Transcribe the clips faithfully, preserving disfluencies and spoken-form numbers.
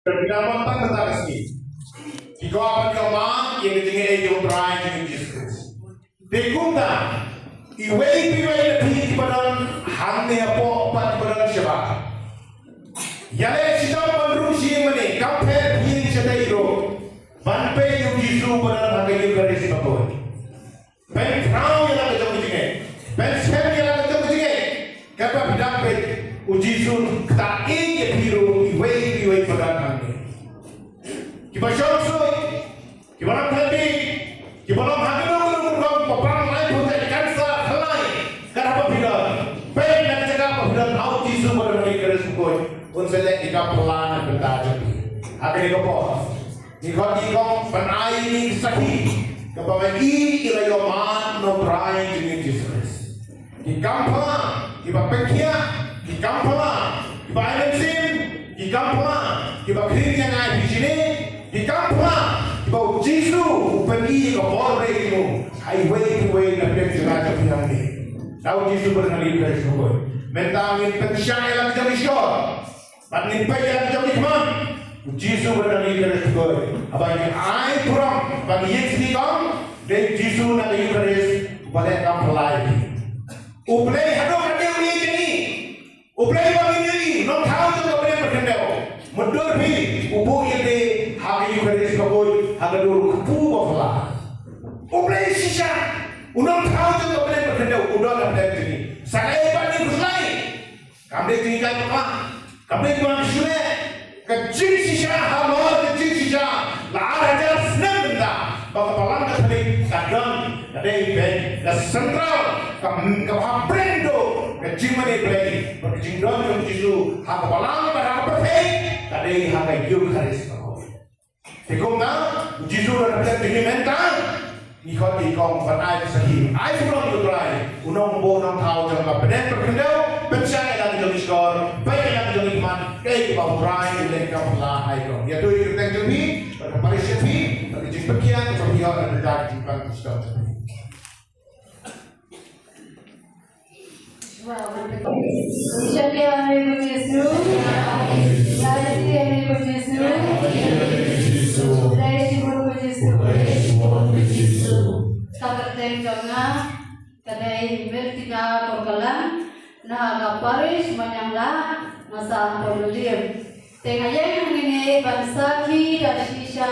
Ka dang bun tang kata ka sngi. Ki kwah ban ïoh ma ïa ka jingaiei jong U Trai jong ngi Jisu Khrist. Te kumta, iwei pa iwei na phi kiba don hangne hapoh bad kiba don shabar, ïaleh shitom ban rung sha ïing mane, kam pher phi ïing shatei ruh, ban peit ïa U Jisu ba don ha ka Ïukharist bakhuid. Pynkhraw ïa la ka jong ka jingngeit. Pynskhem ïa la ka jong ka jingngeit. Katba phi dang peit, U Jisu ktah ïa phi ruh, iwei pa iwei ba don hangne. Kiba shong suit, kiba long khlem bieit, kiba long ha kano kano ka rukom, ba pang lai pyrthei, cancer, khlai, kat haba phi don. Peit na ka jaka ba phi don, ha U Jisu ba don ha ka Ïukharist bakhuid, un sa leh ïa ka phylla na ka bynta jong phi. Ha kane ka por, ngi khot ngi kong ban ai ïa ka sakhi kaba ngi i, i la ïoh man na U Trai jong ngi Jisu Khrist. Ki kam phylla kiba pynkhiah, ki kam phylla kiba ai mynsiem, ki kam phylla kiba khring ïa nga ïa phi shane, ki kam phylla kiba U Jisu u pyni ka bor ba u ai ha iwei pa iwei na pdeng jong nga jong phi hangne. Da U Jisu ba don ha ka Ïukharist bakhuid. Mynta ngin pynshai ïa la ka jong ki shkor. Bad ngin peit ïa la ka jong ki khmat. U Jisu ba don ha ka Ïukharist bakhuid. Haba ngi ai burom, ba ngi ïeng sha ki kong, dei U Jisu na ka Ïukharist uba leh kam phylla ïa phi. U Blei haduh katne u ïeit ïa ngi. U Blei ba ngi ïeit, u nongthaw jong ka bneng bad ka khyndew. Mutdur phi, u buh ïa lade ha ka Ïukharist bakhuid, ha ka dur kpu ba phylla. U Blei shisha, u nongthaw jong ka bneng bad ka khyndew, u don ha pdeng jong ngi. Sa kaei ba ngi khuslai? Kam dei jingïaid bakla, kam dei jingwan shu leh. Ka jingshisha halor ka jingshisha la ar hajar snem mynta, ba ka Balang Katholik ka don, ka dei beit, ka central, ka, ka bha briew, ka jingmane Blei, ba ka jingdon jong U Jisu ha ka Balang bad ha ka pyrthei ka dei ha ka Ïukharist. Te kumta, U Jisu u don ha pdeng jong ngi mynta. Ngi khot ngi kong ban ai sakhi, ai burom ïa U Trai, u nongbuh nongthaw jong ka bneng bad ka khyndew, pynshai ïa la ka jong ki shkor, peit ïa la ka jong ki khmat, kaei kaba U Trai u leh kam phylla ha kong. Ïa to ïa ka kyrteng jong phi, bad ka parish jong phi, bad ka jingpynkhiah kaba phi ïoh na ka bynta ka jingpang ka shitom jong phi. Shakri Ame Ko Jisu, Shakri Ame Ko Jisu, Blei Shibun Ko Jisu. Ka kyrteng jong nga ka dei Mertina Korkalang, na ka parish Maniangla, nga sah ha Pawliliam. Te nga ïeng hangne ban sakhi da shisha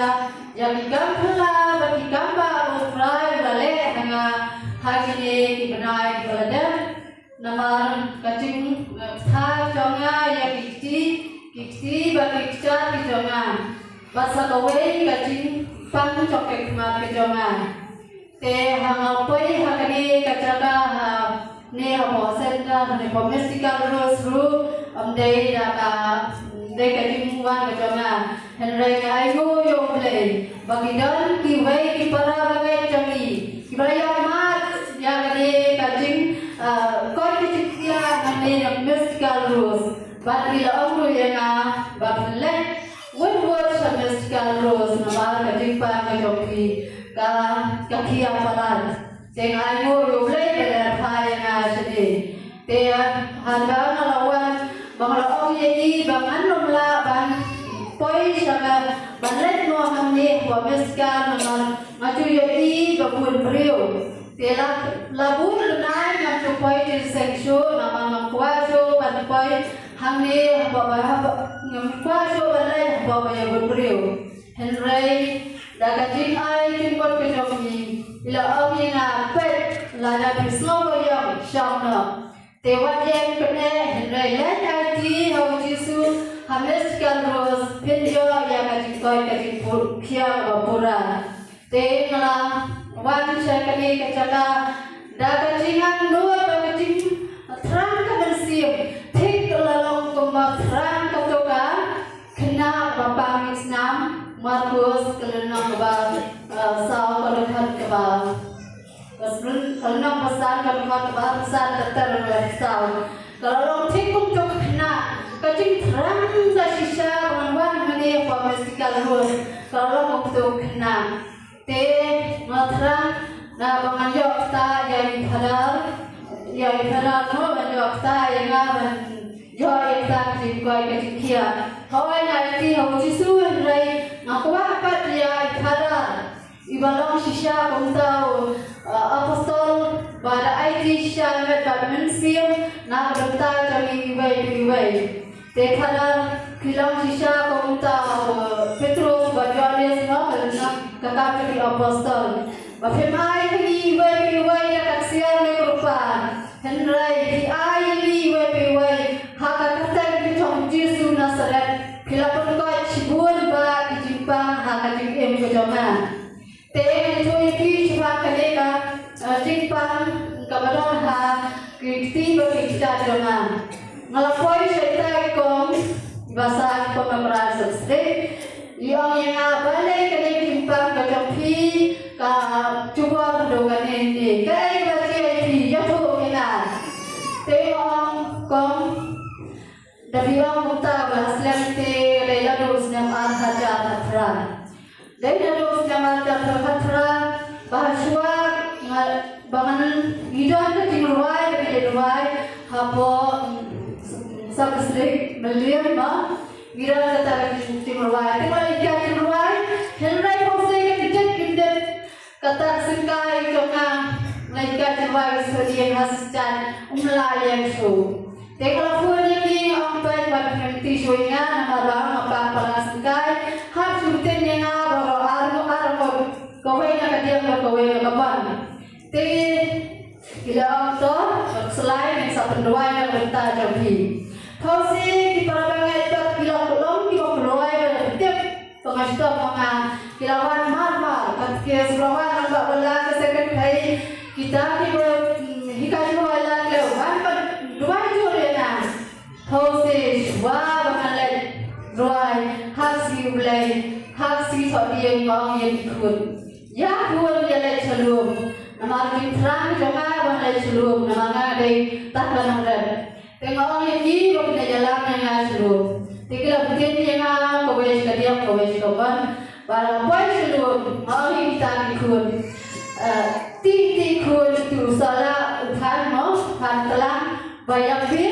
ïa ki kam phylla bad ki kam bah ba U Trai u la leh ha nga ha kine ki bnai kiba la dep. Namar ka jing, eh, ktah jong nga ïa ki kti, ki kti bad ki kjat ki jong nga. Bad sa kawei ka jingpang jong ka khmat ka jong nga. Te ha nga poi ha kane ka jaka ha ne hapoh center, ha ne hapoh Mystical Rose ruh, ym dei da ka, ym dei ka jingwan ka jong nga. Hynrei nga ainguh ïa U Blei ba ki don kiwei ki para bangeit jong ngi kiba la ïa mad ïa kane ka jing, ah, koit ka jingpynkhiah hangne ha Mystical Rose. Bad ki la ong ruh ïa nga ba phin leit wut wut sha Mystical Rose namar ka jingpang ka jong phi ka, ka khia palat. Te nga ainguh ïa U Blei ba la phah ïa nga shane. Te haba nga la wan, ba nga la ong ïa i ba ngan ym lah ban poi sha ka, ban leit noh hangne hapoh Mystical namar nga ju ïohi ba bun briew. Te la, la bun bnai ngam ju poi jingïaseng shuh namar ngam kwah shuh ban poi hangne hapoh ba, hapoh, ngam kwah shuh ban leit hapoh ba ïa bun briew. Hynrei da ka jingai jingmut ka jong i, i la ong ïa nga, peit, lada phi sngew ba ïong, shong noh. Te wat ïeng pyneh, hynrei leit aiti ha U Jisu ha Mystical Rose, phin ïoh ïa ka jingkoit ka jingpynkhiah kaba pura. Te nga la wan sha kane ka jaka da ka jingangnud bad ka jingthrang ka mynsiem, thik la long kumba thrang kato ka khynnah ba pang ïing snam, Markos ka lynnong kaba, eh, saw ka dkhot kaba, ka lynnong ba san ka dkhot kaba san, ka ter kaba saw. Ka la long thik kumto ka khynnah, ka jingthrang da shisha ba ngan wan hangne hapoh Mystical Rose, ka la long kumto ka khynnah. Te nga thrang na ba ngan ïoh ktah ïa i Phadar, ïa i Phadar, no, ban ïoh ktah ïa nga ban Ïoh ïa ka jingkoit ka jingkhiah. Hooid nga aiti ha u Jisu hynrei nga kwah pat ïa i Phadar iba long shisha kumta u, uh, apostol ba da aiti shisha met bad mynsiem na ka bynta jong ngi iwei pa iwei. Te Phadar phi long shisha kumta u Petrus bad Johannes, no, ka kam jong ki apostol. Ba phim ai ha ngi iwei pa iwei ïa ka ksiar ne ka rupa. Hynrei phi ai ïa ngi iwei pa iwei ha ka kyrteng ka jong u Jisu Nasaret. Phi la pynkoit shibun bah ki jingpang ha ka jingim ka jong nga. Te ngan ïathuh ïa phi shaphang kane ka, eh, jingpang kaba don ha ki kti bad ki kjat jong nga. Nga la poi sha ita i kong, i basa i kong Memorial Sub District. I ong ïa nga, balei kane ka jingpang ka jong phi ka jubor haduh kane ne? Kaei kaba jia ïa phi, ïathuh ïa nga. Te i ong, kong, da phi ong kumta ba la slem te dei naduh u snem ar hajar khatphra. Dei naduh u snem ar hajar khatphra ba ha shuwa nga, ba ngan, ngi don ka jingrwai, ka jingrwai hapoh, mm, Sub District Mylliem, ma ngi don kata ka jing-, jingrwai. Te ba la ïa ka jingrwai, hynrei pynse ka jingdit, jingdit kata ka syngkai jong nga, nga la ïa ka jingrwai shuwa ïa nga shisha, um lah ïeng shuh. Te nga la phone ïa ki, ong peit ba phin ti shuh ïa nga namar ba nga pang palat syngkai. Hap shu ktien ïa nga baroh ar, ar ko, kawei na ka diang bad kawei na ka ban. Te ki la ong to, Kong Slai, ngin sa pynduwai na ka bynta jong phi. Phewse ki para bangeit pat ki la long kiba pynduwai ba tip. Ba nga shitom ma nga, ki la wan mar mar, katkes la wan, ngan ba la ka second pay, kita kiba, mm, hikai jingduwai la kloi, wan ban duwai jur ïa nga. Phewse shuwa ba ngan leit duwai ha ka sngi U Blei, ha ka sngi Thohdieng, nga ong ïa ki khun, ïa khun, ïa leit sha lum. Namar ka jingthrang jong nga ban leit sha lum, namar nga dei tang ka nongrep. Te nga ong ïa ki ba kin ïalam ïa nga sha lum. Te ki la pyntieng ïa nga kawei sha ka diang kawei sha ka ban. Ba la poi sha lum, nga ong ïa kita ki khun, eh, ti ti khun, tu sala u phan mo, phan tlang ba ïa phi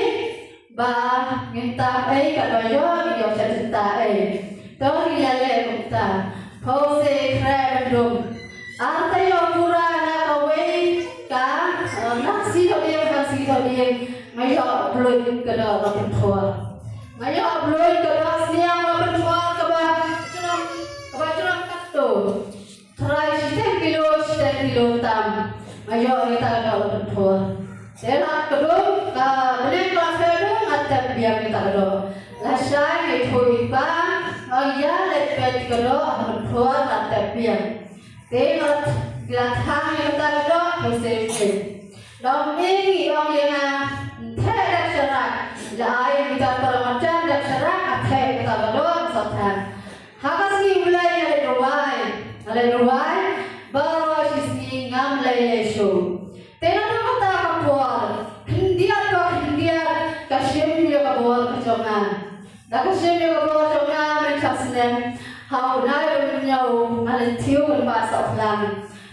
ba ngin tam ei, katba ïoh ngi ïoh sha jinta ei. To ngi la leh kumta. Phewse khreh ban dum. Ar taïew pura na kawei ka, eh, na ka sngi Thohdieng, na ka sngi Thohdieng, nga ïoh bluit ka doh la pynthor. Nga ïoh bluit ka doh sniang la pynthor kaba jrong, kaba jrong katto. Trai shiteng kilo, shiteng kilo tam. Nga ïoh ïa kata ka doh la pynthor. Te la ka dum, ka bneng ka la pher dum, nga tep biang ïa kata ka doh. Lashai nga ïathuh ïa i pa, nga ong ïa leit peit ka doh la pynthor, nga tep biang. Te nga la, la thang ïa kata ka doh, ka shisha. Dang ing i ong ïa nga, theh dap sharak. La ai ïa kita para marjan dap sharak, nga theh ïa kata ka doh, nga sa thang. Ha ka sngi U Blei nga leit rwai, nga leit rwai baroh shi sngi, ngam lei lei shuh. Te naduh kata ka por, khyndiat ba khyndiat ka shim ïa ka bor ka jong nga. Da ka shim ïa ka bor jong nga mynta snem, ha u bnai ba hynñiew nga leit thiew kynbah sohphlang.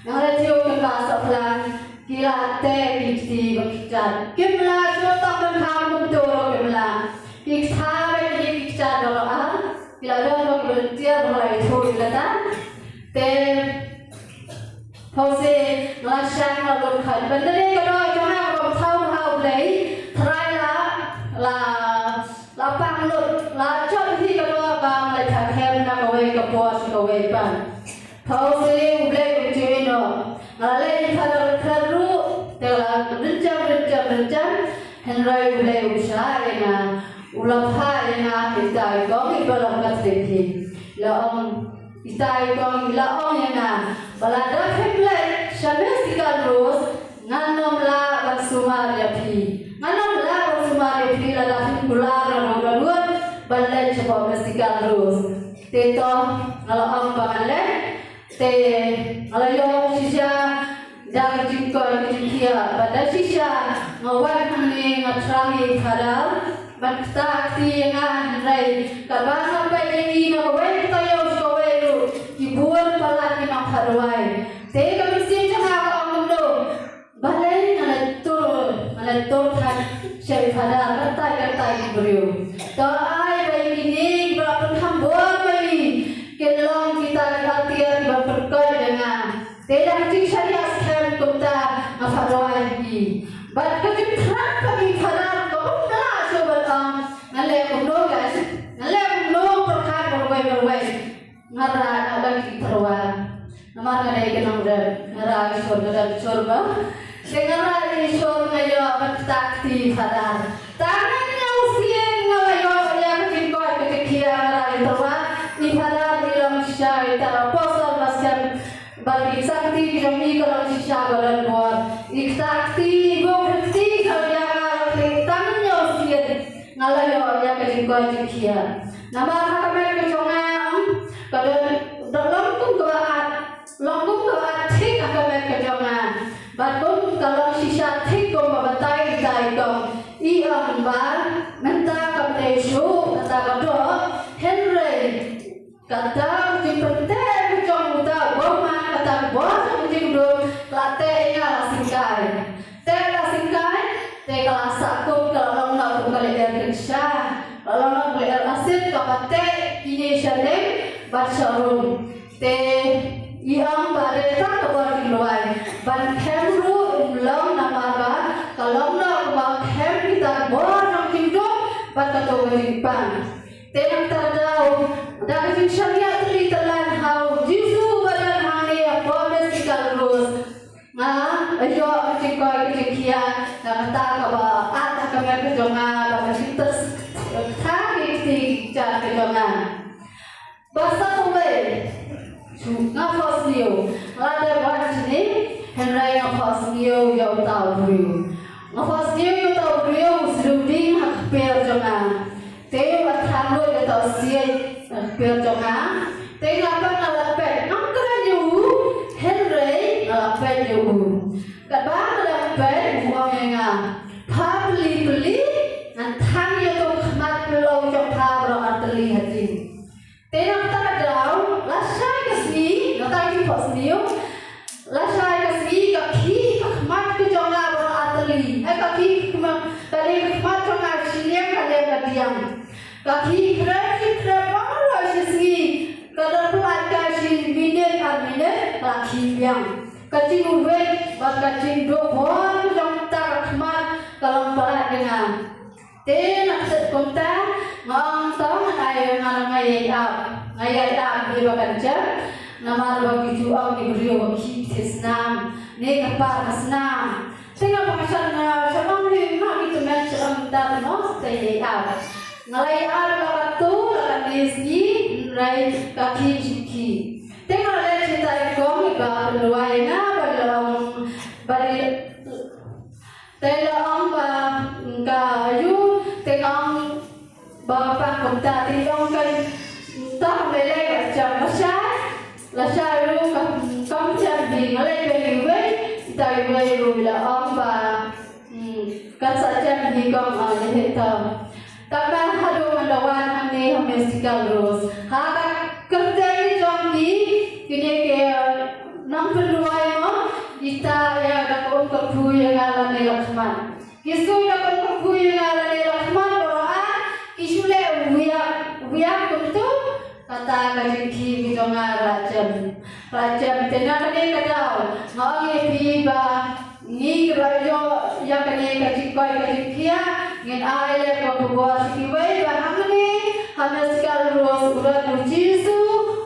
Nga leit thiew kynbah sohphlang, ki la teh ki kti bad ki kjat. Kim lah shuh tang ban kham kumto ruh kim lah. Ki kjat bad ki kjat baroh ar. Ki la don ba ki volunteer ba la ïathuh ïa kata. Te phewse nga la shang, nga la lut khat. Ban da dei ka doh jong nga kaba thaw ha U Blei. Trai la, la, la pang lut, la jop hi ka doh ba nga la ïa khem na kawei ka por sha kawei pat. Phewse U Blei um ju ïehnoh. Nga la leit ïa ka doh khat ruh, te la rynjam, rynjam, rynjam. Hynrei U Blei um shah ïa nga. U la phah ïa nga ïa ita i kong iba long Katholik hi. La ong ita i kong, i la ong ïa nga ba lada phim leit sha Mystical Rose, ngan ym lah ban sumar ïa phi. Ngan ym lah ban sumar ïa phi lada phim kular naduh, naduh ban leit shapoh Mystical Rose. Te to nga la ong ba ngan leit. Te nga la ïoh shisha da ka jingkoit ka jingkhiah, bad da shisha nga wan hangne nga thrang ïa i Phadar ban ktah kti ïa nga, hynrei katba nga peit ïa ngi na kawei ka taïew sha kawei ruh ki bun palat ki nongkha duwai. Te ka mynsiem jong nga ka ong kumno, balei nga la tur, nga la tur than sha i Phadar, kata, kata i briew. Te da ka jingshaniah skhem kumta nga pha duwai ïa i. Bad ka jingthrang ka i Phadar ka bym lah shuh ban ong ngan leh kumno, guys, ngan leh kumno, pyrkhat marwei marwei. Nga rah, nga dang ki tyrwa. Namar nga dei ka nongrep, nga rah ïa i Shor, nga dang shor ba. Te nga rah ïa i Shor, nga ïoh ban ktah kti Phadar. Tang hynñiew sien nga la ïoh ïa ka jingkoit ka jingkhiah, nga rah ïa i tyrwa. I Phadar i long shisha ïa i Apostol ba skhem bad i ktah kti jong i ka long shisha ba don bor. I ktah kti, i buh kti ka ïa nga la kti tang hynñiew sien. Nga la ïoh ïa ka jingkoit jingkhiah. Namar ha ka met ka jong nga, ka don, don long kum kaba at, long kum kaba at thik ha ka met ka jong nga. Bad kum ka long shisha thik kum ba batai batai kum. I ong ba mynta kam dei shuh kata ka doh, hynrei kata ka jingpynteh ka jong uta u bor, man kata ka bor jong ka jingdum, ka la teh ïa nga la syngkai. Teh la syngkai, te ka la sah kum, ka la long noh kum ka lyer kynsha, ka la long noh kum ka lyer acid, kaba teh kine sha lyngngoh bad sha rum. Te i ong ba dei tang ka bor jingduwai, ban khem ruh um long namar ba ka long noh kumba khem kita ka bor jong ka jingdum bad kato ka jingpang. Te nangta ka daw, da ka jingshaniah tylli tyllan ha u Jisu ba don hangne hapoh Mystical Rose, nga la ïoh ka jingkoit ka jingkhiah na kata kaba at ha ka met ka jong nga, ba ka jingtyrsa ka kti ka jingkhiah ka jong nga. Ba sa kawei, nga phohsniew, nga la dep wan shane, hynrei nga phohsniew ïa uta u briew. Nga phohsniew ïa uta u briew, u sdang ding ha ka kper jong nga. Te u la thrang lut ïa uta u siej ha ka kper jong nga. Te nga pat nga la peit, ngam kren ïa u, hynrei nga la peit ïa u. Katba nga la peit, u ong ïa nga, pha plie plie, ngan thang ïa uto u khmat pyllew jong pha baroh artylli ha ïing. Te na kata ka daw, lashai ka sngi, na kata ka jingphohsniew, lashai ka sngi, ka khih ka khmat ka jong nga baroh artylli. Eh, ka khih ka khmat, ka dei ka khmat jong nga shiliang, ka dei ka diang. Ka khih khrep, khih khrep, baroh shi sngi, ka don pynlait ka shi minit, ar minit, ka la khih biang. Ka jingwit bad ka jingduh bor jong kata ka khmat ka long palat ïa nga. Te na kata kumta nga ong to, nga ai, nga, nga ïai ap, nga ïai ap hi ba kan jam. Namar ba ki ju ong ki briew ba khih phi snam, ne ka par ka snam. Te nga ba nga shan, nga shan ong hi, nga ki tymmen shan ong ta mo, te ïai ap. Nga la ïai ap la ka tu la ka ne sngi, hynrei ka khih shu khih. Te nga la leit shatai kong iba pynduwai ïa nga, ba la ong, ba la Te la ong ba ka ïu, te ong ba pang kumta, te ong kan, ta me le ka jam lashai, lashai ruh ka kam jam di, nga leit bad iwei, ta iwei ruh la ong ba, hmm, kan sa jam di kong, ah, ïa hi ta. Tangba haduh ngan da wan hangne ha Mystical Rose, ha ka kyrteng jong ki, kine ki nongpynduwai mo, kita ïa da ka um kyrkhu ïa nga lane la khmat. Ki shu da ka um kyrkhu ïa nga lane la khmat baroh ar, ki shu leh wiak, wiak kumtu, kata ka jingkhih ka jong nga la jem. La jem, te na kane ka daw, nga ong ïa phi ba ngi kiba ïoh ïa kane ka jingkoit ka jingkhiah, ngin ai leh ka khubor sha kiwei ba hangne ha Mystical Rose u don u Jisu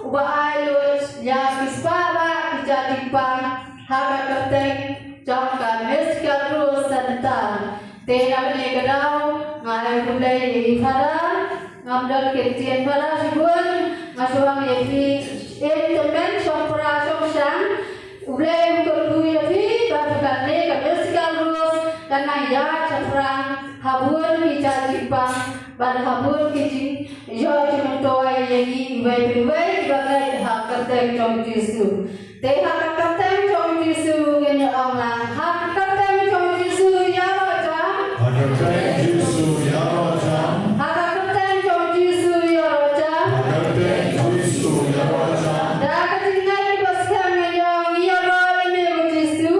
uba ai lut ïa ki spah bah ki jait jingpang ha ka kyrteng jong ka Mystical Rose Center. Te na kane ka daw nga ai khublei ïa i Phadar, ngam don ktien Phadar shibun, nga shu ong ïa phi, eh, tymmen shongpra shongshang, U Blei un kyrkhu ïa phi, ba phi, kane ka Mystical Rose kan nang ïaid shaphrang ha bun ki jait jingpang bad ha bun ki jingïoh jingmyntoi ïa ngi iwei pa iwei kiba ngeit ha ka kyrteng jong u Jisu. Te ha ka kyrteng jong u Jisu ngin ïa ong lang, ha ka kyrteng jong u Jisu ïaroh jam. Ha ka kyrteng jong u Jisu ïaroh jam. Ha ka kyrteng jong u Jisu ïaroh jam. Ha ka kyrteng jong u Jisu ïaroh jam. Da ka jingngeit kaba skhem ngi ïa, ngi ïaroh ïa me ko Jisu.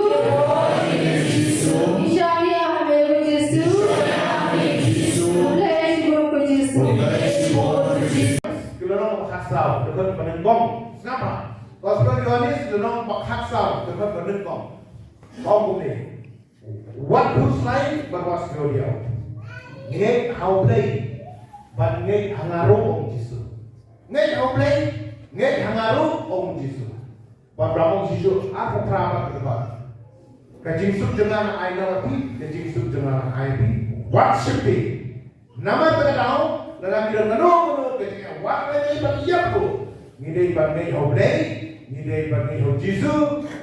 Ngi shaniah ha me ko Jisu. U Blei shibun ko Jisu. Ki la long ba khatsaw, da ka ban ong sngap ha. Gospel Ïoannis lynnong ba khatsaw, dkhot ba nyngkong. Ong kumne. Wat khuslai bad wat sngewdiaw. Ngeit ha U Blei bad ngeit ha nga ruh, ong Jisu. Ngeit ha U Blei, ngeit ha nga ruh, ong Jisu. Bad ba ong Jisu, arphew phra bad kaba, ka jingsuk jong nga nga ai na phi, ka jingsuk jong nga nga ai phi. Wat sheptieng. Namar kata ka daw, lada ngi don kano kano ka jingïawad lane ka jingïap ruh, ngi dei ban ngeit ha U Blei, ngi dei ban ngeit ha U Jisu,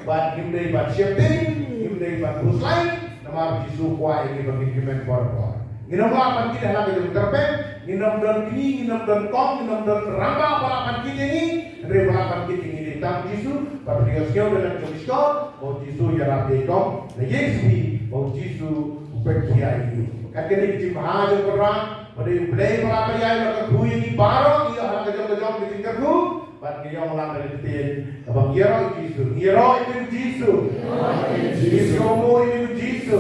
bad ngim dei ban sheptieng, ngim dei ban khuslai, namar U Jisu u kwah ïa ngi ba ngin kmen por por. Ngin ym lah ban kit ha la ka jong ka tyrpeng, ngin ym don kñi, ngin ym don kong, ngin ym don rangbah ba lah ban kit ïa ngi, hynrei ba lah ban kit ïa ngi dei tang U Jisu, bad phi ïohsngew da lynti jong ka scripture, ba U Jisu u ïarap ïa i kong, la ïeng sbi, ba U Jisu u pynkhiah ïa i. Kat kane ka jingbha jong U Trai, ba dei U Blei ba la pynïaid bad kyrkhu ïa ngi baroh, ïa ha la ka jong ka jong ka jingkyrkhu, bad ngi ïong lang da ka ktien, kaba ngi ïaroh ïa U Jisu, ngi ïaroh ïa U Jisu. Ngi sngewbha ïa U Jisu.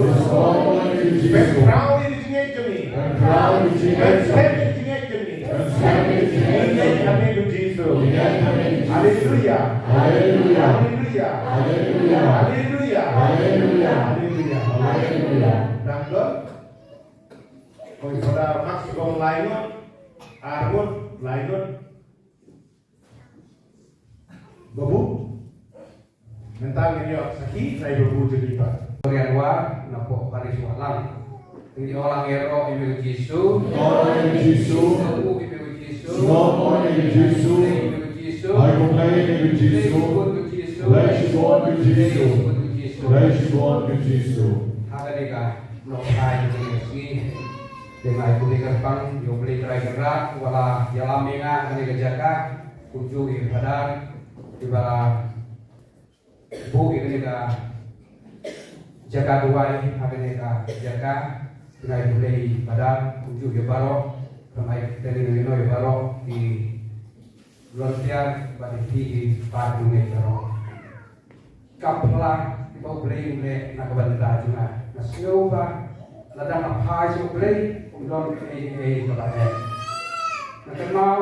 Pynkhraw ïa ka jingngeit jong ngi. Pynkhraw ïa ka jingngeit jong ngi. Pynskhem ïa ka jingngeit jong ngi. Pynskhem ïa ka jingngeit jong ngi. Ngi ngeit ha me U Jisu. Ngi ngeit ha me U Jisu. Haleluya. Haleluya. Haleluya. Haleluya. Haleluya. Haleluya. Haleluya. Nang don. Oi, Father Max, kong lai ngut. Ar ngut, lai ngut. Babu. Mynta ngin ïoh sakhi na i babu jong ngi pat. Rian War, na pok Parish Watlang. Ngi ïoh lang ïaroh ïa me U Jisu. Ïaroh ïa me U Jisu. Sngewbha ïa me U Jisu. Sngewbha ïa me U Jisu. Ai khublei ïa me U Jisu. Khublei shibun U Jisu. Khublei shibun U Jisu. Ha kane ka Nohphai jong ngi, te nga ai khublei kyrpang ïa U Blei Trai Kynrad uba la ïalam ïa nga ha kane ka jaka, kumjuh ïa u Phadar uba la buh ïa kane ka jaka duwai ha kane ka jaka. Te nga ai khublei Phadar kumjuh ïa baroh, te nga ai khublei ïa baroh ki volunteer bad ïa phi ki para bangeit baroh. Kam phylla ba U Blei un leh na ka bynta jong nga. Nga sngew ba lada nga phai sha U Blei, ym don kaei kaei kaba em. Nga kynmaw,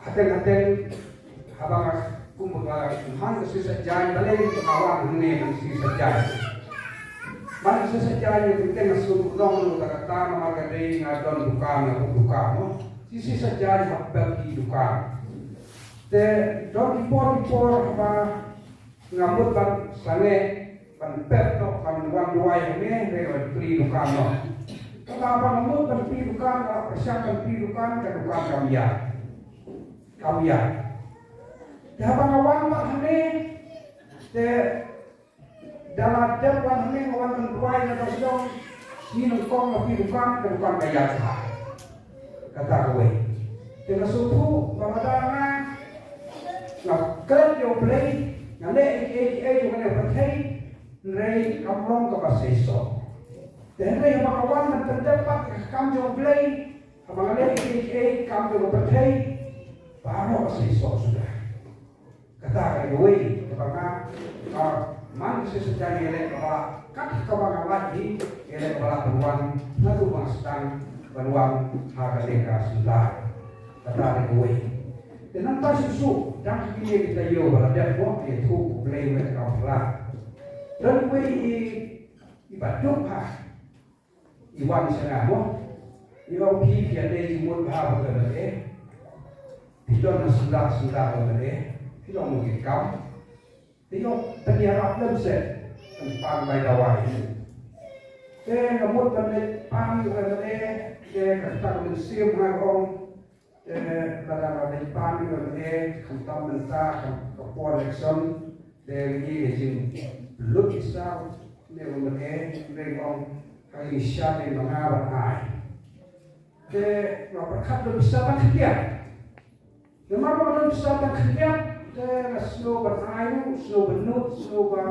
hateng hateng, haba nga kum ba man ka shisha jaiñ, balei nga wan hangne man ka shisha jaiñ. Man ka shisha jaiñ, nga teng teng nga shu long nangta kata, namar ka dei nga don dukan, nga buh dukan, no. Shisha jaiñ hap pep ki dukan. Te don ki por ki por haba nga mut ban sangeh ban pep noh ban wan duwai hangne, hynrei ban plie dukan noh. Kata haba nga mut ban plie dukan, nga pyrshang ban plie dukan, ka dukan kam ïaid. Kam ïaid. Te haba nga wan pat hangne, te da la dep wan hangne nga wan ban duwai na ka shnong, sngi nyngkong nga plie dukan, ka dukan ka ïaid bha. Kata kawei. Te nga sngewthuh ba lada nga, nga klet ïa U Blei, nga leh kiei kiei jong kane ka pyrthei, hynrei kam long kaba seisoh. Te hynrei haba nga wan ban pyndep pat ïa ka kam jong U Blei, haba nga leh kiei kiei kam jong ka pyrthei, baroh seisoh suda. Kata ka dei kawei kaba nga, ah, man ka shisha jaiñ ïaleh kaba, kat kaba nga lait hi, ïaleh kaba lah ban wan, naduh ba nga sdang ban wan ha kane ka sula. Kata ka dei kawei. Te nangta shuh shuh, dang ha kine ki taïew ba la dep, mo, ïathuh U Blei u leh kam phylla. Don uwei i, i baduk ha. I wan sha nga mo. I ong phi, phi ïadei jingmut bha bad u M L A. Phi don na sula sula u M L A. Phi long nongkit kam. Te ïoh pynïarap lem seh. Kan pan bai dawai. Te nga mut ban leit pan u M L A. Te kata ka mynsiem ha ong. Te lada nga dei pan u M L A, khamtam mynta ka por election, te ngi ka jinglut pisa ne u M L A, ne ong ka jingshisha ne ma nga ban ai. Te nga pyrkhat don pisa tang khyndiat. Namar ba don pisa tang khyndiat, te nga sngew ban ai ruh, sngew ban nud, sngew ba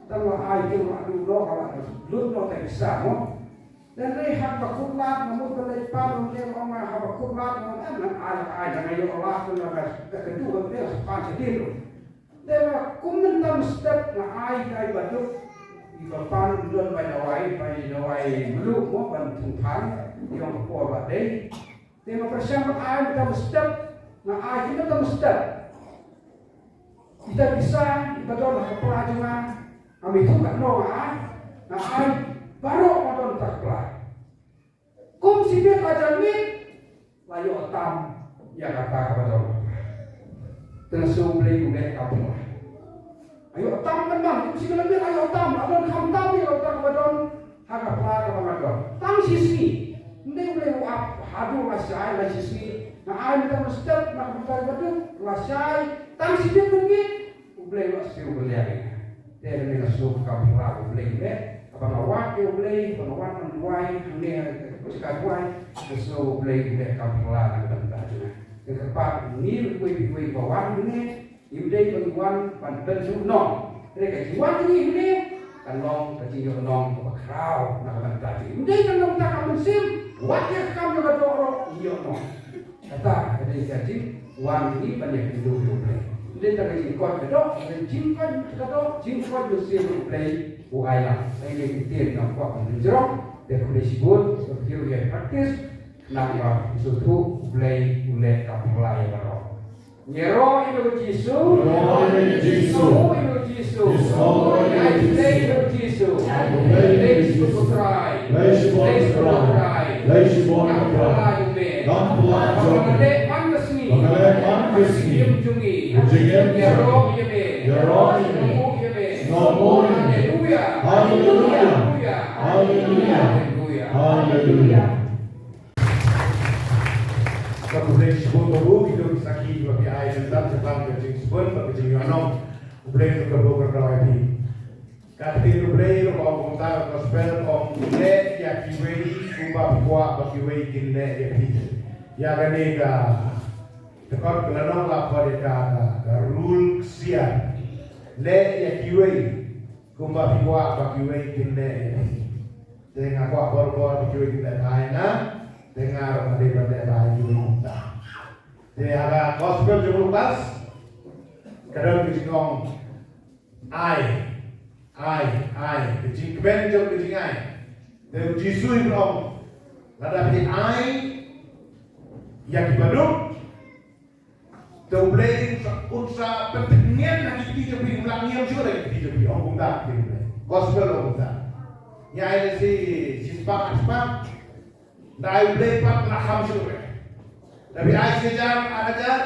tang la ai te la nud noh, la nud noh tang pisa mo. Te hynrei haba kut lad nga mut ban leit pan, u M L A u ong nga haba kut lad nga ong em ngan ai la ka ai, nga ïoh lad nga, nga kynduh ban leit pan shadien ruh. Te nga kum mynta mynstep nga ai kai baduk, i ba pan don bai dawai, bai dawai mluh mo ban thung phan ïong ka por ba dei. Te nga pyrshang ban ai mynta mynstep, nga ai ki mynta mynstep. Ita pisa, iba don ha ka pla jong nga, ngam ithuh katno nga ai, nga ai baroh ba don ha ka pla. Kum shibit la jan miet, la ïoh tam ïa kata kaba don. Te nga sngewbha U Blei u leh kam pla. La ïoh tam kynmaw, kum shibit la miet la ïoh tam, la don kham tam ïa kata kaba don ha ka pla kaba nga don. Tang shisngi. Ym dei U Blei u ap haduh lashai, la shisngi. Nga ai mynta mynstep, na ka bynta kaba duk, lashai. Tang shibit mynmiet, U Blei u la siew beliang ïa nga. Te mynne nga sngewbha kam pla U Blei u leh. Haba nga wad ïa U Blei, haba nga wad ban duwai hangne ha ka jaka duwai, nga sngewbha U Blei u leh kam pla na ka bynta jong nga. Te kyrpad ngi ruh kiwei kiwei ba wan hangne, ym dei ba ngi wan ban pynduh nong. Hynrei ka jingwan jong ngi hangne kan long ka jingïohnong kaba khraw na ka bynta jong ngi. Ym dei tang na ka bynta ka mynsiem, wat ïa ka kam jong ka doh ruh ngi ïohnong. Kata ka dei ka jingwan jong ngi ban ïakynduh ïa U Blei. Ym dei tang ka jingkoit ka doh, ka jingkoit ka doh, jingkoit mynsiem U Blei u ai lang. Ka dei ka ktien nga kwah ban pynjrong, te khublei shibun, ka ktien ïa practice, nang ba sngewthuh U Blei u leh kam pla ïa baroh. Ïaroh ïa U Jisu. Ïaroh ïa U Jisu. Ïaroh ïa U Jisu. Ïaroh ïa U Jisu. Ïaroh ïa U Jisu. Blei shibun ko Trai. Blei shibun ko Trai. Blei shibun ko Trai. Kam pla ïa me. Kam pla ïa me. Ba nga leh man ka sngi. Ba nga leh man ka sngi. Jingim jong ngi. Jingim jong ngi. Ïaroh ïa me. Ïaroh ïa me. Sngewbha ïa me. Sngewbha ïa me. Haleluia. Haleluia. Haleluia. Haleluia. Haleluia. Ka khublei shibun Babu, ïa ki sakhi ba phi ai mynta shaphang ka jingsbun bad ka jingïohnong. U Blei un kyrkhu kyrdoh ïa phi. Ka ktien U Blei ruh ka ong kumta ha ka gospel, ong leh ïa kiwei kumba phi kwah ba kiwei kin leh ïa phi. Ïa kane ka dkhot ka lynnong la khot ïa ka, ka, ka rule ksiar. Leh ïa kiwei kumba phi kwah ba kiwei kin leh ïa phi. Te nga kwah bor bor ba kiwei kin leh bha ïa nga. Te nga ruh nga dei ban leh bha ïa kiwei kumta. Te ha ka gospel jong u Lukas ka don ka jingong ai, ai, ai. Ka jingkmen jong ka jingai. Te U Jisu u ong, lada phi ai ïa kiba duk, te U Blei un sa, un sa pynthikngen ha ki kti jong phi, un lah ngiam shuh ha ki kti jong phi, ong kumta ki Blei. Gospel ong kumta. Ngi ai lehse shispah, arspah. Nda ai U Blei pat un lah kham shuh re. Lada phi ai shi hajar, ar hajar,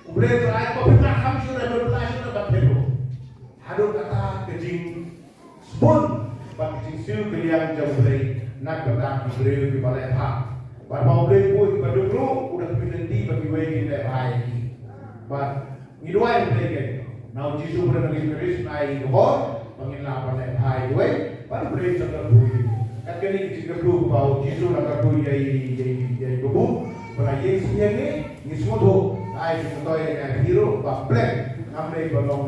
U Blei un ai, ba phin lah kham shuh re, ba phin lah shuh re, ba phin ruh. Haduh kata ka jing sbun bad ka jingsiew kylliang jong U Blei na ka bynta ki briew kiba leh bha. Bad ba U Blei u buh ïa kiba duk ruh, u da pynlynti ba kiwei kin leh bha ïa ki. Bad ngi duwai U Blei, na U Jisu u da encourage ngi, ngi duwai ba ngin lah ban leh bha ïa kiwei, bad U Blei un sa kyrkhu ïa ngi. Kat kane ka jingkyrkhu kaba U Jisu u la kyrkhu ïa i, ïa i, ïa i Babu ba la ïeng sngewbha, ngi sngewthuh, ai jingmyntoi ïa ngi ruh ba plan ngam dei ban long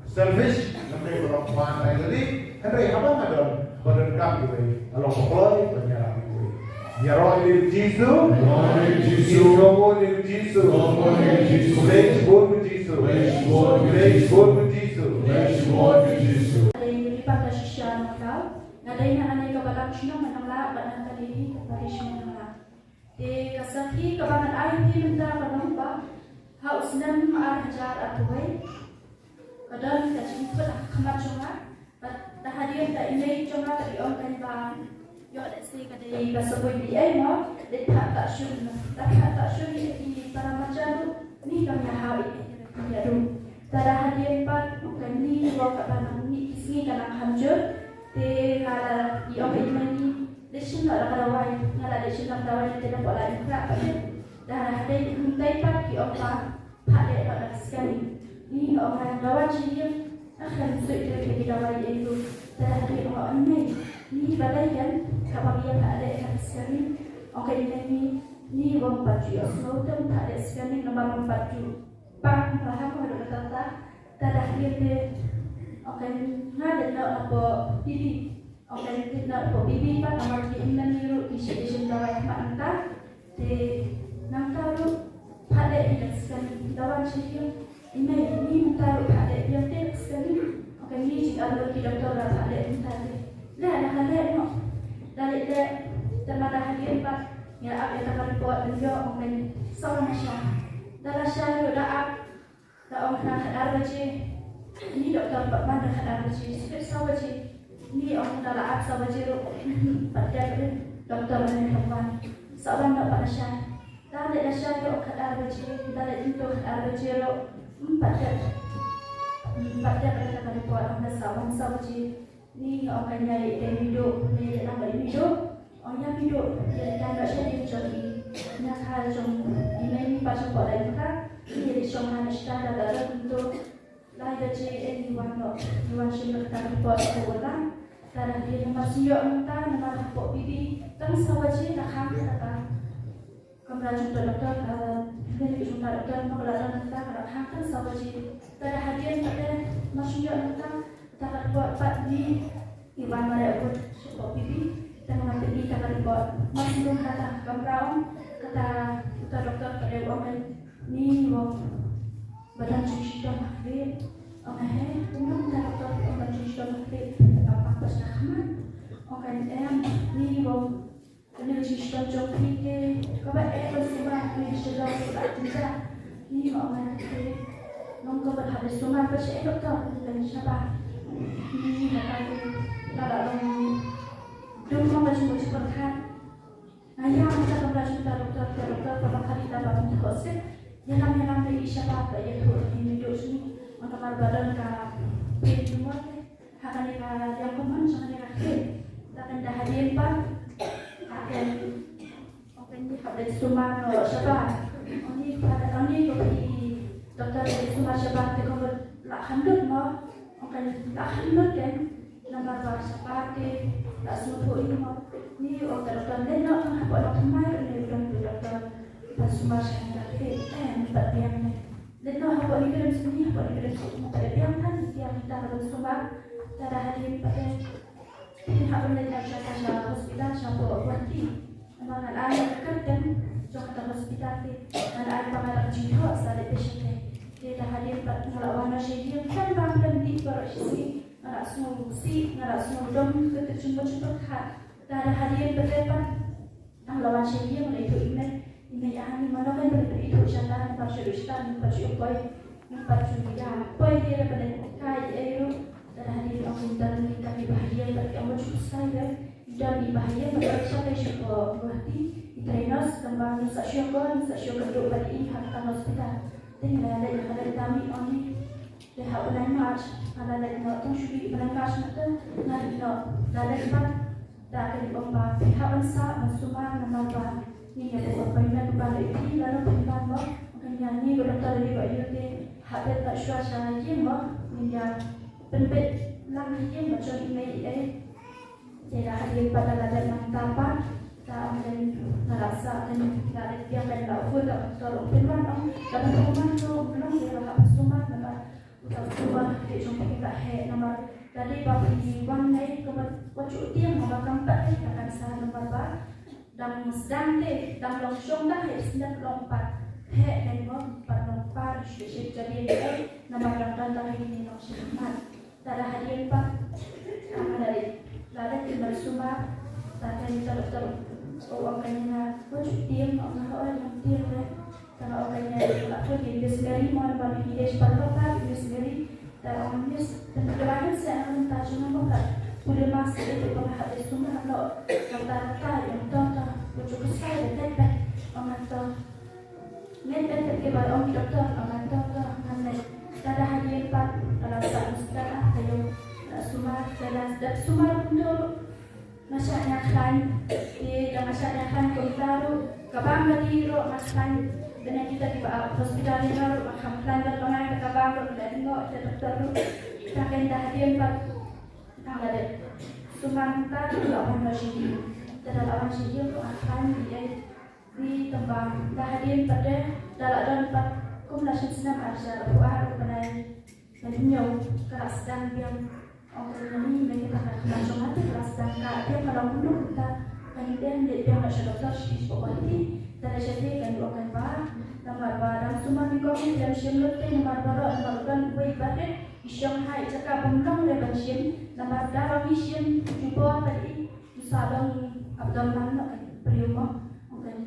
selfish, ngam dei ban long khwan ai lade, hynrei haba nga don ba donkam ïa kiwei, nga long ba kloi ban ïarap ïa kiwei. Ïaroh ïa U Jisu. Ïaroh ïa U Jisu. Ïaroh ïa U Jisu. Ïaroh ïa U Jisu. Blei shibun U Jisu. Blei shibun U Jisu. Blei shibun U Jisu. Blei shibun U Jisu. Nga dei Lily Patashisha Nongthaw. Nga dei na kane ka balang shnong Nonglah bad na kane ka parish Nonglah. Te ka sakhi kaba ngan ai ïa phi mynta ka long ba ha u snem ar hajar arphew wei, ka don ka jingkut ha khmat jong nga, bad da hadien ka ïing jong nga ka dei ong kan ba ïoh lehse ka dei ka sabui B A mo, dei phah ta shun, da phah ta shun ïa ki para marjan ruh, ni kam ïa hau ïa ki ïa ruh. Te da hadien pat kane ruh kaba nang mih ki sngi ka nang kham jur. Te nga la ïoh ïa ngi leit shim noh la ka dawai, nga la leit shim noh ka dawai te da poi la ïa ka. Da hadien kumtai pat ki ong ba phah leh noh da ka scanning. Ni nga ong nga dawai shi ïing, nga khlem suit ïa ki dawai ïa ruh. Te da hadien nga ong mei, ni ba dei kan kaba ïa phah leh da ka scanning. Ong ka ïa ngi, ni wam pat ju ïohsngew te phah leh scanning namar wam pat ju pang ba ha ko da ka ta. Te da hadien te, ong ka ïa nga dei noh na pdeng pili. Ong ka ïa nga dei noh na pdeng pili pat namar ki ym nang ïa ruh ki shi, ki shim dawai khmat mynta. Te nangta ruh phah leh ïa ka scan dawai shi ïing. Ïa mei, ni mynta ruh phah leh ïa te scan. Ong ka ïa ngi jingkyrmen ki doktor ruh phah leh mynta te. Leh, leh ka leh noh. Da leh leh, te ma da hadien pat ngi la ap ïa ka report ban ïoh, ong ka ïa ngi saw lashai. Da lashai ruh da ap. Da ong khnang khatar baje, Ni doktor pat wan da khatar baje, sipit saw baje. Ni ong da la ap saw baje ruh. Pat dep ri doktor ne wan. Sa wan da pat lashai. Da leit lashai ruh khatar baje, da leit into khatar baje ruh. Pat dep. Pat dep ri ka report ong da sa wan saw baje. Ni ong ka ïa i dei mih duh, ne ïa lang ba i mih duh. Ong ïa mih duh, ïa ka ba sha ïa jong i. Ïa ka jong i mei ni pat sha pok lai ka. Ni ïa shong ha na shita da da da into. Lai baje eh ngi wan noh, ngi wan shim noh ka report hapoh Urlang. Te da hadien namar shu ïoh nangta namar hapoh P B tang saw baje la khang kata ka kamra jong u doktor, ka clinic jong u doktor, namar ka la don nangta ka la khang tang saw baje. Te da hadien pat de namar shu ïoh nangta kata ka report pat ngi wan mareh bad hapoh P B. Te nga pynmih kata ka report. Namar shu don kata ka kamra ong kata uta doktor pat de u ong ngi wan ba don jingshitom ha khlieh. Ong he, kumno mynta doktor, ong ban jingshitom ha khlieh, pap pap sha khmat. Ong kan em, ni bom, kane ka jingshitom jong phi te kaba eh ban sumar ha khlieh sha dong, ka jingjia. Ni ma ong kan te, long kaba hap ban sumar ba sha eh doktor, kan shabar. Ni ma kan te, la la long, dum ma ka jingmut jingpyrkhat. Nga ïa mynta ka kamra jong uta doktor, uta doktor ba khadduh da ba pynthok seh. Ïalam ïalam da i shabar ba ïathuh da i mih duh shini. Namar ba don ka pain tumor te ha kane ka liang kumne jong kane ka khlieh. Te kan da hadien pat, ha kan, ong kan ïa hap leit sumar noh shabar. Ong ïa pat, ong ïa ko phi doktor leit sumar shabar te ko la kham lut mo. Ong kan la kham lut kan. Namar ba shabar te la sngewthuh ïa mo. Ni ong ka doktor leit noh tang hapoh lok thymmai ruh ne u don u doktor ba sumar sha ka khlieh, eh, ni pat biang ne. Leit noh hapoh ni ka dam sini, hapoh ni ka dam sini, pat biang than ïa kita ka dam sumar. Te da hadien pat te phin hap ban leit noh sha ka, sha hospital sha hapoh Guwahati. Namar ngan ai ïa ka kyrteng jong kata hospital te, ngan ai ba nga dang jingthoh sa leit peit shatei. Te da hadien pat nga la wan noh sha ïing, khlem bam khlem dih baroh shi sngi. Nga la sngewsih, nga la sngewdom, ka tip jingmut jingpyrkhat. Te da hadien pat te pat, tang la wan sha ïing, la ithuh i mei, i mei ïa hani, mano kan pynithuh shata, ngan pat shu duh shata, ngan pat shu poi, ngan pat shu ïa poi, te da pynleit kai ei ruh. Te da hadien ong ki don ki, ki bahaïing pat ki ong ba shu pynshai re, ki don i bahaïing pat ki shai sha Guwahati, i trei nurse, tang ba ngin sa shu ïakor, ngin sa shu ïakynduh pat i ha kata hospital. Te ngi la leit, la leit, da mih ong i Te ha u bnai March, nga la leit noh, tang shu dei u bnai March na te, nga dei noh, la leit pat, da ka dei ong ba, phi hap ban sah, ban sumar, namar ba, ngin ïa buh appointment ba leit phi, lano phin wan mo, kan ïa ngi ko doktor lei ba ïoh te, hap leit noh shuwa sha ïing mo, ngin ïa pynbeit lang ïing ba jong i mei i ei. Te da hadien pat da la dep nangta pat, da ong kan da la sah kan da la biang kan da u phone da u doktor u pynwan ong da ban pynwan to u long te ba hap sumar namar u ta sumar te jong phi ka heh namar da dei ba phi wan nai ka wat wat shu tieng namar kam pat te da kan sah namar ba dang sdang te dang long shong da heh sdang long pat heh kan mo pat long pat shu shu jadi namar dang dang da heh ni long shu mat. Te da hadien pat, ah, nga la leit, la leit ban sumar, te kan ter ter, u ong kan ïa nga, wat shu tieng, ong nga, hooid ngam tieng re. Te nga ong kan ïa nga, la phone ïa Miss Mary, mo, namar ngi dei shi paralok pat Miss Mary. Te ong Miss, te nga la leit sha mynta jong nga mo pat. Pule mask ïa phi ba nga hap leit sumar noh. Te nga, te nga ong to to, wat shu khuslai re, leit beit, ong nga to. Ngeit beit te kiba ong ki doktor, ong nga to to ngan leit. Te da hadien pat ka la sah hospital, ah, taïew la sumar, te la dep sumar kumto ruh nga shah ñiah khlaiñ. Te da nga shah ñiah khlaiñ kumta ruh ka bam ka dih ruh nga khlaiñ. Te na kita kiba ap hospital ïa nga ruh nga kham khlaiñ bad ba nga, te ka bam ruh ka la ïoh te doktor ruh. Te ken da hadien pat tang la dep sumar kumta ruh la wan noh sha ïing. Te da la wan sha ïing ruh nga khlaiñ ïa Ni tang ba da hadien pat de da la don pat kum la shim snem arhajar arphew ar u bnai hynñiew ka la sdang biang. Ong ka ïa ngi, me kita ka khmat jong nga te ka la sdang ka biang, ka long kumno kumta. Kan ïa dei biang la sha doktor shi shi pok hi. Te la sha te kan ong kan ba namar ba dang sumar ni ko, ngi lem shim lut te namar baroh namar u don uwei ba te i shong ha i jaka bym long re ban shim namar da ba ngi shim jubor ba i u sa long abdom lang noh ka briew mo. Ong kan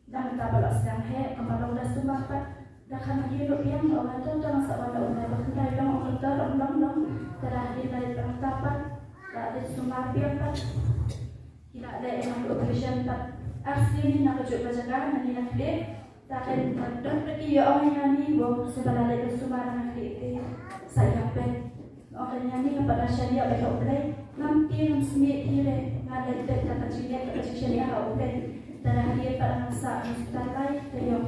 Dang ta ba la sdang heh, ka ba long da sumar pat. Da kane ka ïoh biang ong hato tang sa wan da ong ba kynthei long ong doktor ong long long. Te da hadien ba leit pang tapat da leit sumar biang pat. Ki la leh ïa ka operation pat. Arsien na ka juk ka jaka na ni na khlieh. Da kane don ba ki ïoh ong ïa ni wow sumar la leit sumar na khlieh te sa ïa pet. Ong kane ni ka pat na shaniah ba ïoh Blei. Ngam tieng ngam smieh ki re nga leit pet ka ka jingïa ka ka jingshaniah ha U Blei. Te da hadien pat ngam sah hospital lai te ïoh.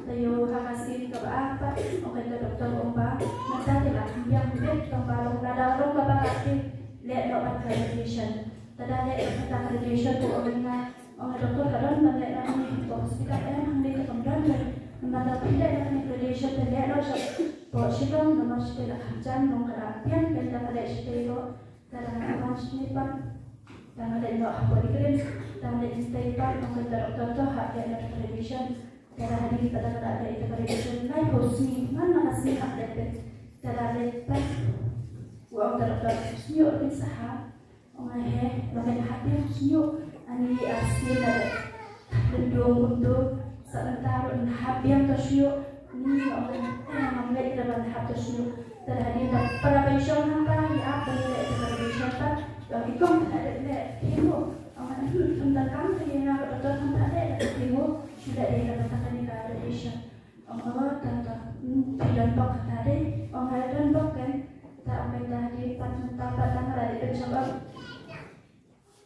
Te ïoh ha ka sien kaba ar pat, ong ka doktor ong ba mynta te la kham biang beit tang ba long lada long kaba ar te leh noh bad ka radiation. Te da leh noh bad ka radiation te ong ïa nga, ong ka doktor ka don ban leh noh hangne ha hospital, em hangne te kam don re. Namar lada phi leh noh hangne radiation te leh noh sha pdeng Shillong namar shatei la kham jan long ka la biang, te da ka leh shatei ruh. Te da nga wan shane pat, da nga leit noh ha Polyclinic, da nga leit shatei pat, ong ka doktor to hap leh noh ka radiation. Te da hadien pat da nga la leh ïa ka radiation laiphew sngi, man la ka sngi hap leit pet. Te da leit pat, u ong ka doktor sñiuh kin sa hap. Ong nga he, ba kin hap ïa sñiuh, ani arsien la leit. Lyndoh kumto, sa mynta ruh nang hap biang to sñiuh, ni ong nga, eh, ngam leit da ban hap to sñiuh. Te da hadien da para bai shong hangta, ïa ap ban leit da para bai shong ta, ong i kong ta leit leit, hi mo. Ong nga, hmm, ym da kam te ïa nga ka doktor hangta leit da hi mo, shu leit da ban ta kane ka radiation. Ong nga, ta ta, hmm, phi don bok hangta dei, ong nga don bok kan, ta ong kan ta hadien pat mynta pat tang la dei pynshong ong.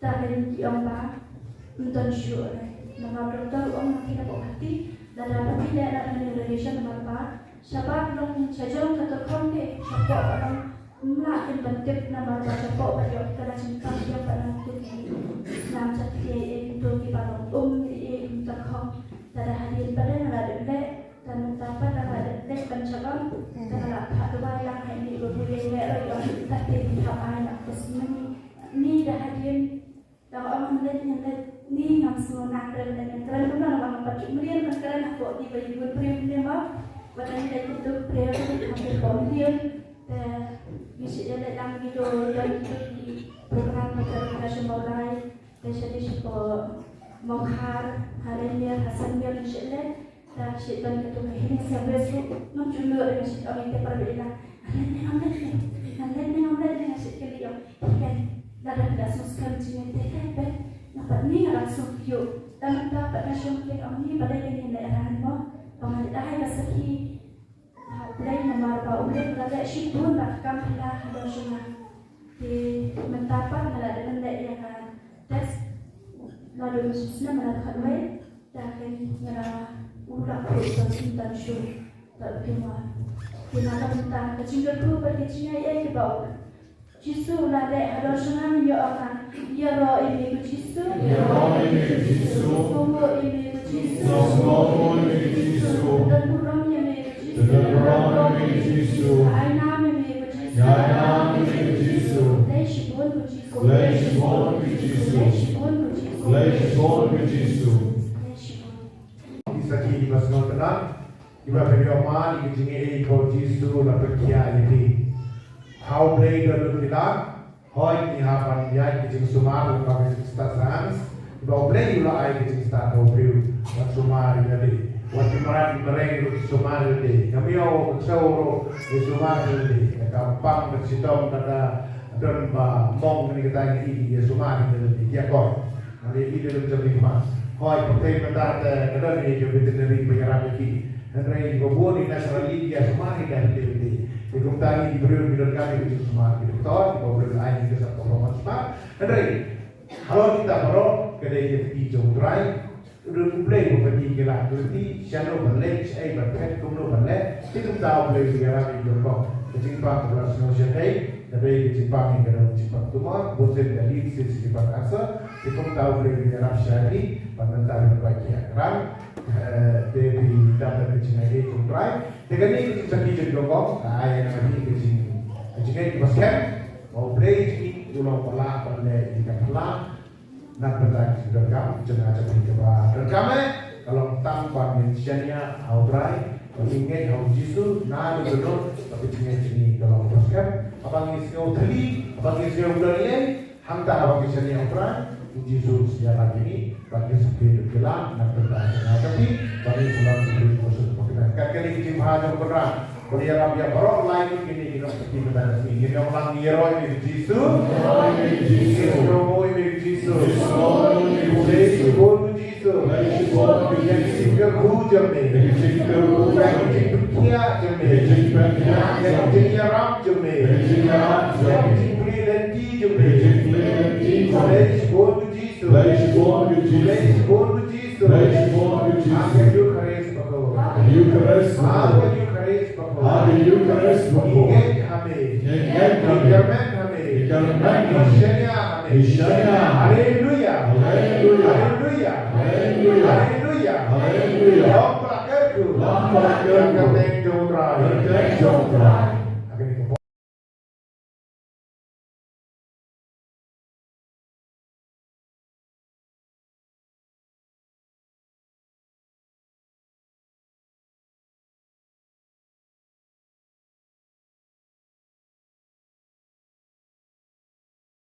Ta lei ki ong ba ym don shuh re. Namar doktor u ong ma phi na pok hati lada ba phi leh na ka radiation namar ba shabar long sha jrong ka tyrkhong te shapoh ba long ym lah kin ban tip namar ba shapoh ba ïoh ka la jingpang ïoh ba long tu ki snam sha phi ei ei kumto kiba long um ei ei kum tyrkhong. Te da hadien ba dei nga la dep leh Te mynta pat da nga la dep leit ban shakam, te nga la phah duwai lang ha ine i babu ïa i leh ruh i ong tat te phi hap ai lang testimony. Ni da hadien da nga ong ngan leit ngan leit ni ngam sngew nang kren leit ngan kren kumno namar ngam pat ju mrien ban kren hapoh ki ba ïa bun briew ne ma. Wat da ngi leit kumto briew ruh ngam pat ju mrien. Te ngi shu ïaleit lang ngi don don ki program ba ka ruh ka shu mawlai. Te sha dei shapoh Mawkhar ha Rynmier ha Sanmier ngi shu leit. Te shu don katu ka healing service ruh ngam ju nud re nga shu ong ïa te para baieit lang. Ngan leit ne ngam leit ne? Ngan leit ne ngam leit ne? Nga shu kylli ong. Phi ken lada phi la sngewskhem jingngeit te ken peit. Nga pat ni nga dang sngewkhia. Te mynta pat nga shu ong ken ong ni balei ngin leit ran mo. Ba ngan leit ai ka sakhi ha U Blei namar ba U Blei u la leh shibun bad ka kam phylla halor jong nga. Te mynta pat nga la dep leh ïa ka test. Naduh mynshisnem nga la dep khatwei. Te nga la u la put ba sim tan shu. Te u kynmaw. Te na ka bynta ka jingkyrkhu bad ka jingaiei kaba u Jisu u la leh halor jong nga, ngi ïoh ong nga, ïaroh ïa me ko Jisu. Ïaroh ïa me ko Jisu. Sngewbha ïa me ko Jisu. Sngewbha ïa me ko Jisu. Don burom ïa me ko Jisu. Don burom ïa me ko Jisu. Ai nam ïa me ko Jisu. Ai nam ïa me ko Jisu. Khublei shibun ko Jisu. Khublei shibun ko Jisu. Khublei shibun ko Jisu. Khublei shibun ko Jisu. Khublei shibun. Ki sakhi kiba sngewtynnat. Kiba pynïoh man ïa ka jingaiei ba u Jisu u la pynkhiah ïa phi. Ha U Blei don lut ki lad. Hooid ngi hap ban ïaid ka jingsumar lyngba ka jingstad science. Kiba U Blei u la ai ka jingstad ha u briew. Wat sumar ïa lade. Wat ki mrad ki mreng ruh sumar ïa lade. Ka miaw ka ksew ruh ki sumar ïa lade. Ka pang ka shitom ka da don ba mong kane ka tai ngi ïa sumar ïa lade. Ïa kor. Hynrei i dei lem jong i ma. Hooid, pyrthei mynta te ka don ïa ka veterinary ba ïarap ïa ki. Hynrei ba bun i naturally ïa sumar ïa ka veterinary. Te kumta ngi ki briew ngi donkam ïa ka jingsumar ki doktor, ki ba briew ai ïa ka sap ka hormone smart. Hynrei halor kita baroh ka dei ïa ka kti jong U Trai. U dei U Blei uba pynïaid ïa ki lad ki lynti, shano ban leit, shaei ban phet, kumno ban leh. Te kumta U Blei u ïarap ïa ki jong ka. Ka jingpang ka la sngewsih ei. Ka dei ka jingpang ïa ka dei ka jingpang tumor, bun sien ka lin sien ka jingpang cancer, te kumta U Blei u ïarap shane, ban nangta ban bai ki ïa ka rang, eh, te phi dap da ka jingaiei jong U Trai. Te kane ka jingshakri jong ka, ka ai ïa nga ka jing, ka jingaiei kaba skhem, ba U Blei jong ngi u long ba lah ban leh ïa ka phylla, Nang bynta ki jingdonkam jong nga jong phi kaba donkam eh ka long tang ba ngin shaniah ha U Trai, ba ngin ngeit ha U Jisu, naduh kano ba ka jingngeit jong ngi ka long kaba skhem. Haba ngi sngew thylli, haba ngi sngew khlem ïeit, hangta haba ngi shaniah ha U Trai, U Jisu un ïarap ïa ngi ba ngin sa poi ha ki lad. Nang bynta jong nga jong phi ba ngin sa long ki briew kaba suk ba kmen. Kat kane ka jingbha jong U Trai, U ïarap ïa baroh lai ngut kine ki nongkti mynta ka sngi. Ngin ïoh lang ïaroh ïa U Jisu. Ïaroh ïa U Jisu. Ïaroh ïa U Jisu. Khublei shibun U Jisu. Khublei shibun U Jisu. Ïa ki jingkyrkhu jong me. Ïa ki jingkyrkhu jong me. Ïa ki jingpynkhiah jong me. Ïa ki jingpynkhiah jong me. Ïa ki jingïarap jong me. Ïa ki jingïarap jong me. Ïa ki jingplie lynti jong me. Ïa ki jingplie lynti jong me. Khublei shibun U Jisu. Khublei shibun U Jisu. Khublei shibun U Jisu. Khublei shibun U Jisu. Ha ka Eukharist bakhuid. Ha ka Eukharist bakhuid. Ha ka Eukharist bakhuid. Ha ka Eukharist bakhuid. Ngi ngeit ha me. Ngi ngeit ha me. Ngi kyrmen ha me. Ngi kyrmen ha me. Ngi shaniah ha me. Ngi shaniah ha me. Haleluia. Haleluia. Haleluia. Haleluia. Haleluia. Long ba la kyrkhu. Long ba la kyrkhu. Ïa ka kyrteng jong U Trai. Ïa ka kyrteng jong U Trai.